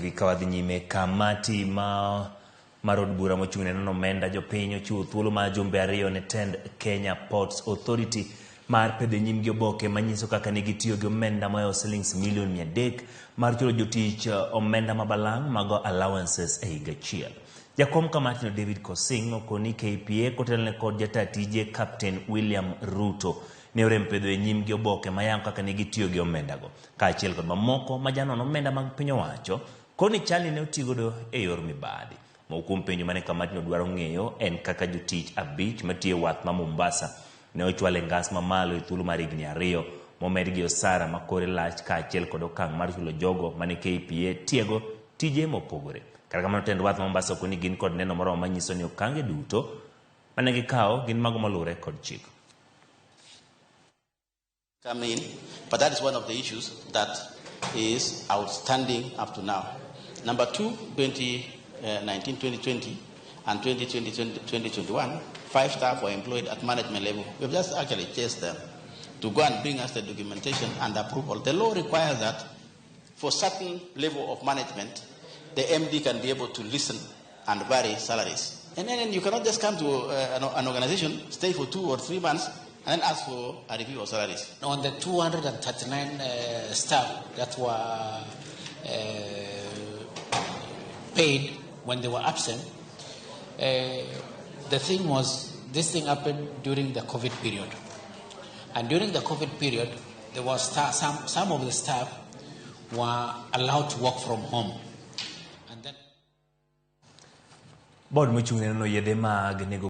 TV ka wadhi nyime. Kamati ma mar od bura mochung' ne nono omenda jopiny ochiwo thuolo mar jumbe 2 ne tend Kenya Ports Authority mar pedho e nyimgi oboke manyiso kaka ne gitiyo gi omenda mohewo silings milion 300 mar chulo jotich omenda ma balang' mago allowances e higa achiel. Jakom kamatino David Kosing okoni KPA kotelne kod jata tije Captain William Ruto ne orem pedho e nyimgi oboke mayango kaka ne gitiyo gi omendago kaachiel kod mamoko ma janon omenda mag piny owacho koni chalni ne otigodo e yor mibadhi. Moko kuom penjo mane kamatino dwaro ng'eyo en kaka jotich 5 matiyo e wath ma Mombasa ne ochwal e ngas mamalo e thuolo mar higni 2 momedgi osara ma kore lach kaachiel kod okang' mar chulo jogo mane KPA tiego tije mopogore. Kata kamano tend wath ma Mombasa okoni gin kod neno moromo manyiso ni okange duto mane gikawo gin mago moluwore kod chik. Come in, but that is one of the issues that is outstanding up to now. Number two, 2019, 2020 and 2020, 2021, 5 staff were employed at management level. We've just actually chased them to go and bring us the documentation and approval. The law requires that for certain level of management, the MD can be able to listen and vary salaries. And then you cannot just come to an organization, stay for 2 or 3 months, and then ask for a review of salaries. On the 239 staff that were paid when they were absent, the thing was, this thing happened during the COVID period. And during the COVID period, there was some of the staff were allowed to work from home. And then Board mochung' ne nono yedhe mag nego